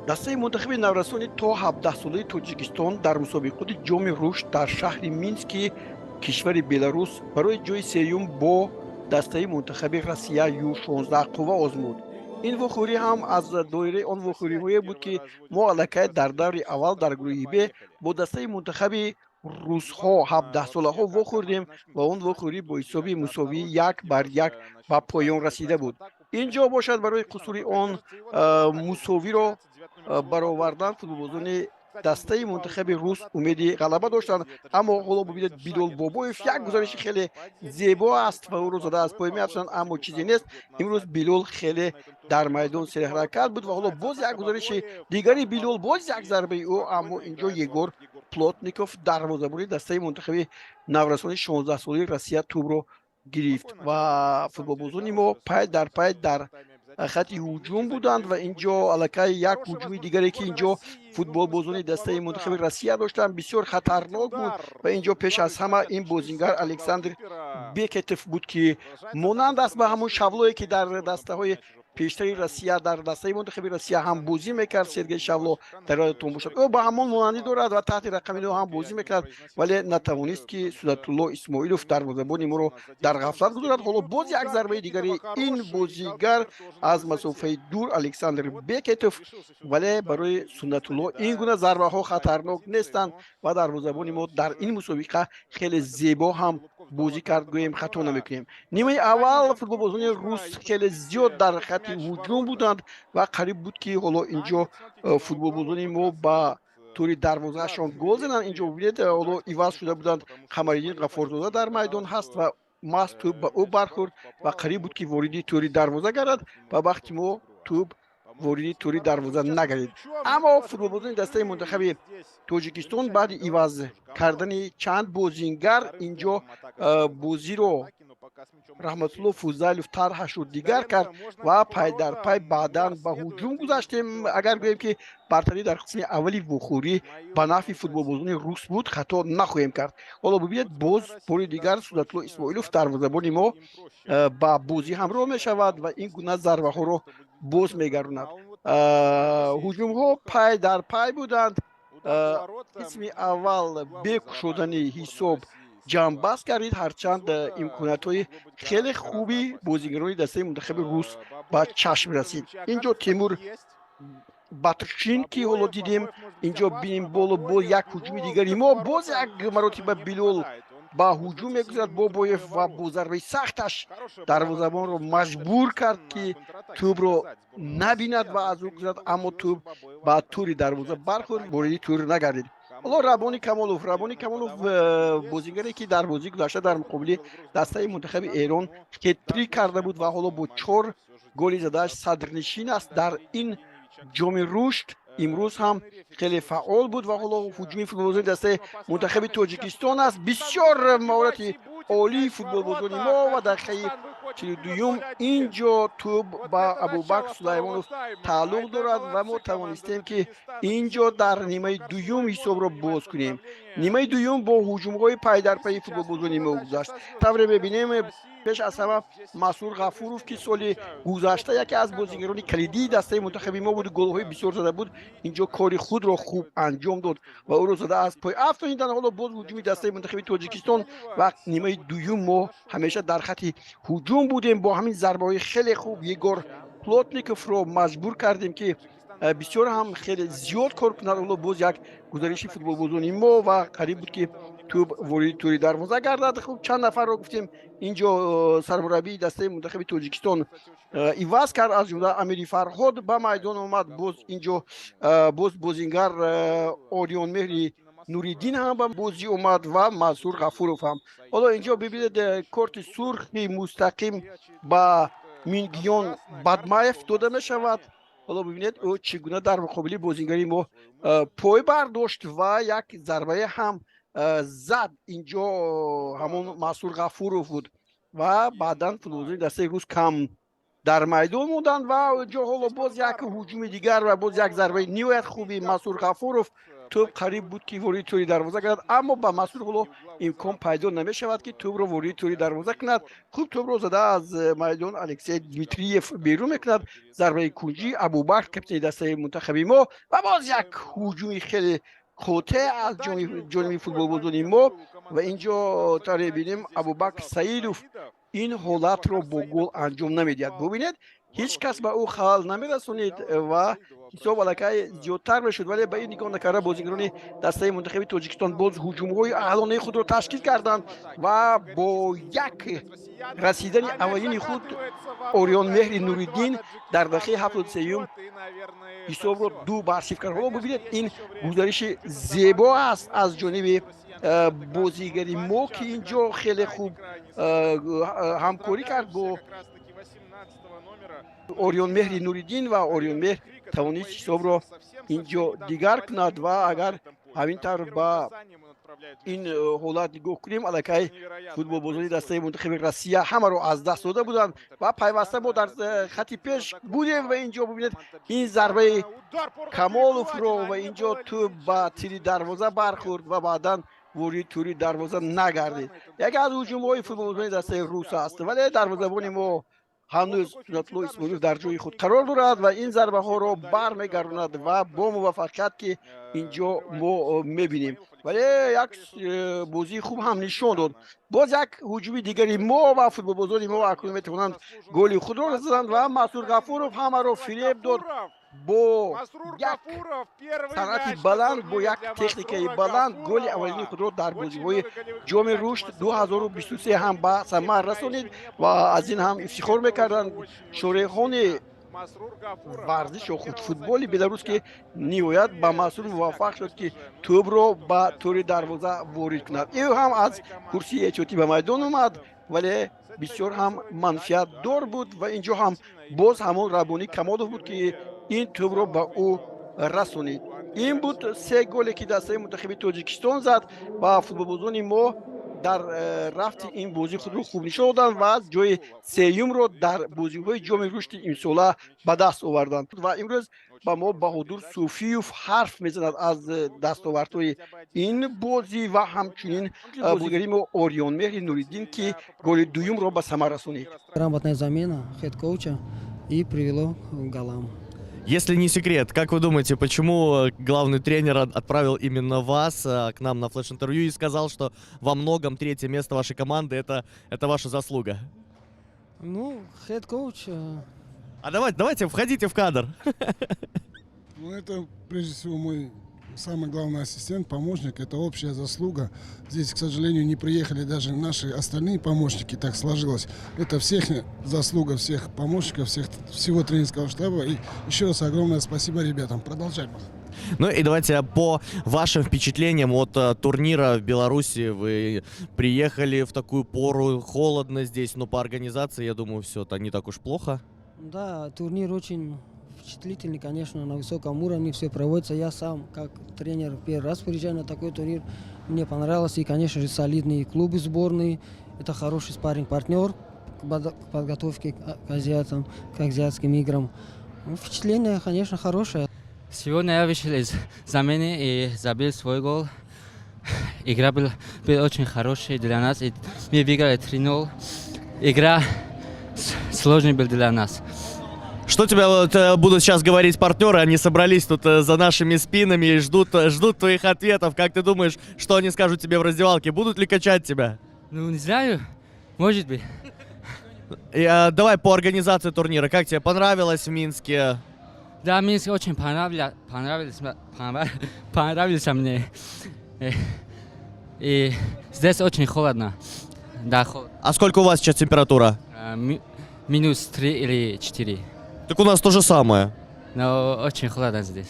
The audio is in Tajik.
Дастаи мунтахаби наврасони то 17-солаи Тоҷикистон дар мусобиқоти Ҷоми Рушд дар шаҳри Мински кишвари Беларус барои ҷои сеюм бо дастаи мунтахаби Россия Ю-16 қувва озмуд. Ин вохӯрӣ ҳам аз доираи он вохӯриҳое буд, ки мо аллакай дар даври аввал дар гурӯҳи Б бо дастаи мунтахаби русҳо, 17-солаҳо, вохӯрдем ва он вохӯрӣ бо ҳисоби мусовии 1-1 ба поён расида буд. Ин ҷо бошад, барои қусури он мусовиро баровардан, футболбозони дастаи мунтахаби рус умеди ғалаба доштанд. Аммо ҳоло бубинед, Билол Бобоев, як гузариши хеле зебо аст ва ӯро зада аз пой меафшанд, аммо чизе нест. Имрӯз Билол хеле дар майдон серҳаракат буд ва ҳоло боз як гузариши дигари Билол, боз як зарбаи ӯ, аммо инҷо Егор Плотников, дарвозабони дастаи мунтахаби наврасони 16-солаи Россия, тӯбро гирифт ва футболбозони мо пай дар пай дар хати ҳуҷум буданд. Ва ин ҷо аллакай як ҳуҷуми дигаре, ки ин ҷо футболбозони дастаи мунтахаби Россия доштанд, бисёр хатарнок буд. Ва ин ҷо пеш аз ҳама ин бозингар Александр Бекетов буд, ки монанд аст ба ҳамон Шавлое, ки дар дастаҳои пештари Россия, дар дастаи мунтахаби Россия ҳам бозӣ мекард. Сергей Шавло дар ёдатон бошад, ӯ ба ҳамон монандӣ дорад ва таҳти рақами 9 ҳам бозӣ мекард, вале натавонист, ки Сунатулло Исмоилов, дарвозабони моро, дар ғафлат гузорад. Ҳоло боз як зарбаи дигари ин бозигар аз масофаи дур, Александр Бекетов, вале барои Суннатулло ин гуна зарбаҳо хатарнок нестанд ва дарвозабони мо дар ин мусобиқа хеле зебо ҳам бозӣ кард, гӯем, хато намекунем. Нимаи аввал футболбозони рус хеле зиёд дар хати ҳуҷум буданд ва қариб буд, ки ҳоло инҷо футболбозони мо ба тӯри дарвозаашон гол зананд. Инҷо бибинед, ҳоло иваз шуда буданд, Қамариддин Ғафорзода дар майдон ҳаст ва маҳз тӯб ба ӯ бархӯрд ва қариб буд, ки вориди тӯри дарвоза гардад. Ба бахти мо, тӯб вориди тӯри дарвоза нагардид. Аммо футболбозони дастаи мунтахаби Тоҷикистон баъди иваз кардани чанд бозингар инҷо бозиро Раҳматулло Фузайлов тарҳашро дигар кард ва пай дар пай баъдан ба ҳуҷум гузаштем. Агар гӯем, ки бартарӣ дар қисми аввали вохӯрӣ ба нафъи футболбозони рус буд, хато нахоҳем кард. Ҳоло бибинед, боз бори дигар Сунатулло Исмоилов, дарвозабони мо, ба бозӣ ҳамроҳ мешавад ва ин гуна зарбаҳоро боз мегардонад. Ҳуҷумҳо пай дар пай буданд. Қисми аввал бе кушодани ҳисоб ҷамъбаст гардид, ҳарчанд имкониятҳои хеле хуби бозигарони дастаи мунтахаби рус ба чашм расид. Инҷо Тимур Батршин, ки ҳоло дидем, инҷо бинем, боло бо як ҳуҷуми дигари мо, боз як маротиба Билол ба ҳуҷум мегузарад, Бобоев, ва бо зарбаи сахташ дарвозабонро маҷбур кард, ки тӯбро набинад ва аз ӯ гузарад, аммо тӯб ба тури дарвоза бархӯрд, вориди тур нагардид. Ҳоло Рабони Камолов, Рабони Камолов, бозигаре, ки дар бозии гузашта дар муқобили дастаи мунтахаби Эрон хет-трик карда буд ва ҳоло бо чор голи задааш садрнишин аст дар ин Ҷоми Рушд, имрӯз ҳам хеле фаъол буд. Ва ҳоло ҳуҷуми футболбозони дастаи мунтахаби Тоҷикистон аст. Бисёр маҳорати олии футболбозони мо ва дақиқаи 42-юм ин ҷо тӯб ба Абубакр Сулаймонов тааллуқ дорад ва мо тавонистем, ки ин ҷо дар нимаи дуюм ҳисобро боз кунем. Нимаи дуюм бо ҳуҷумҳои пайдарпайи футболбозони мо гузашт. Тавре мебинем, пеш аз ҳама Масур Ғафуров, ки соли гузашта яке аз бозигарони калидии дастаи мунтахаби мо буд, голҳои бисёр зада буд, инҷо кори худро хуб анҷом дод ва ӯро зада аз пой афтонидан. Ҳоло боз ҳуҷуми дастаи мунтахаби Тоҷикистон ва нимаи дуюм мо ҳамеша дар хати ҳуҷум будем. Бо ҳамин зарбаҳои хеле хуб Егор Плотниковро маҷбур кардем, ки бисёр ҳам хеле зиёд кор кунад. Ҳоло боз як гузариши футболбозони мо ва қариб буд, ки тӯб вориди тури дарвоза гардад. Хуб, чанд нафарро гуфтем, инҷо сармураббии дастаи мунтахаби Тоҷикистон иваз кард, аз ҷумла Амири Фарҳод ба майдон омад. Боз инҷо боз бозингар Ориёнмеҳри Нуриддин ҳам ба бозӣ омад ва Мансур Ғафуров ҳам. Ҳоло инҷо бибинед, корти сурхи мустақим ба Мингиён Бадмаев дода мешавад. Ҳоло бибинед, ӯ чӣ гуна дар муқобили бозингари мо пой бардошт ва як зарбае ҳам зад. Инҷо ҳамон Мансур Ғафуров буд ва баъдан футболбозони дастаи рус кам дар майдон монданд. Ва инҷо ҳоло боз як ҳуҷуми дигар ва боз як зарбаи ниҳоят хуби Мансур Ғафуров. Тӯб қариб буд, ки вориди тӯри дарвоза гардад, аммо ба Масрур ҳоло имкон пайдо намешавад, ки тӯбро вориди тӯри дарвоза кунад. Хуб, тӯбро зада аз майдон Алексей Дмитриев берун мекунад. Зарбаи кунҷӣ, Абубакр, капитани дастаи мунтахаби мо, ва боз як ҳуҷуми хеле қотеъ аз ҷониби футболбозони мо. Ва ин ҷо таре бинем, Абубакр Саидов ин ҳолатро бо гол анҷом намедиҳад. Бубинед, ҳеҷ кас ба ӯ халал намерасонид ва ҳисоб аллакай зиёдтар мешуд, вале ба ин нигоҳ накарда, бозигарони дастаи мунтахаби Тоҷикистон боз ҳуҷумҳои аҳлонаи худро ташкил карданд ва бо як расидани аввалини худ Ориёнмеҳри Нуриддин дар дақиқаи 73-юм ҳисобро 2-0 кард. Ҳоло бубинед, ин гузариши зебо аст аз ҷониби бозигари мо, ки ин ҷо хеле хуб ҳамкорӣ кард бо Ориёнмеҳри Нуриддин ва Ориёнмеҳр тавонист ҳисобро ин ҷо дигар кунад. Ва агар ҳамин тавр ба ин ҳолат нигоҳ кунем, аллакай футболбозони дастаи мунтахаби Россия ҳамаро аз даст дода буданд ва пайваста мо дар хати пеш будем. Ва ин ҷо бубинед ин зарбаи Камоловро, ва ин ҷо тӯб ба тири дарвоза бархӯрд ва баъдан вориди тӯри дарвоза нагардид. Яке аз ҳуҷумҳои футболбозони дастаи рус аст, вале дарвозабони мо ҳанӯз Сунатулло Исмоилов дар ҷои худ қарор дорад ва ин зарбаҳоро бармегардонад ва бо муваффақият, ки ин ҷо мо мебинем, вале як бозии хуб ҳам нишон дод. Боз як ҳуҷуми дигари мо ва футболбозони мо акнун метавонанд голи худро расонанд ва Масрур Ғафуров ҳамаро фиреб дод бо як санъати баланд, бо як техникаи баланд голи аввалини худро дар бозиҳои Ҷоми Рушд 2023 ҳам ба самар расонид ва аз ин ҳам ифтихор мекарданд шореҳони варзиш ё худ футболи Беларус, ки ниҳоят ба Масрур муваффақ шуд, ки тӯбро ба тӯри дарвоза ворид кунад. Ӯ ҳам аз курсии эҳтиётӣ ба майдон омад, вале бисёр ҳам манфиатдор буд. Ва ин ҷо ҳам боз ҳамон Раббонӣ Камолов буд, ки ин тӯбро ба ӯ расонид. Ин буд се голе, ки дастаи мунтахаби Тоҷикистон зад ва футболбозони мо дар рафти ин бозӣ худро хуб нишон доданд ва ҷои сеюмро дар бозиҳои Ҷоми Рушди имсола ба даст оварданд. Ва имрӯз ба мо Баҳодур Суфиев ҳарф мезанад аз дастовардҳои ин бозӣ ва ҳамчунин бозигари мо Ориёнмеҳри Нуриддин, ки голи дуюмро ба самар расонид. Грамотная замена хед-коуча и привело к голам. Если не секрет, как вы думаете, почему главный тренер отправил именно вас к нам на флеш-интервью и сказал, что во многом третье место вашей команды это ваша заслуга? Ну, хед-коуч. А давайте, давайте, входите в кадр. Ну, это прежде всего мой самый главный ассистент, помощник. Это общая заслуга. Здесь, к сожалению, не приехали даже наши остальные помощники, так сложилось. Это всех заслуга всех помощников, всех, всего тренерского штаба. И еще раз огромное спасибо ребятам. Продолжаем. Ну и давайте по вашим впечатлениям от турнира в Беларуси. Вы приехали в такую пору, холодно здесь, но по организации, я думаю, все это не так уж плохо. Да, турнир очень впечатлительный, конечно, на высоком уровне все проводится. Я сам, как тренер, первый раз приезжаю на такой турнир. Мне понравилось. И, конечно же, солидные клубы сборные. Это хороший спарринг-партнер к подготовке к азиатам, к азиатским играм. Ну, впечатление, конечно, хорошее. Сегодня я вышел из замены и забил свой гол. Игра была очень хорошая для нас. И мы выиграли 3-0. Игра сложная была для нас. Что тебе вот будут сейчас говорить партнеры? Они собрались тут за нашими спинами и ждут твоих ответов. Как ты думаешь, что они скажут тебе в раздевалке? Будут ли качать тебя? Ну, не знаю, может быть. И давай по организации турнира. Как тебе понравилось в Минске? Да, Минск очень понравился мне. И здесь очень холодно. Да, холодно. А сколько у вас сейчас температура? Минус 3 или 4. Так у нас то же самое. Но очень холодно здесь.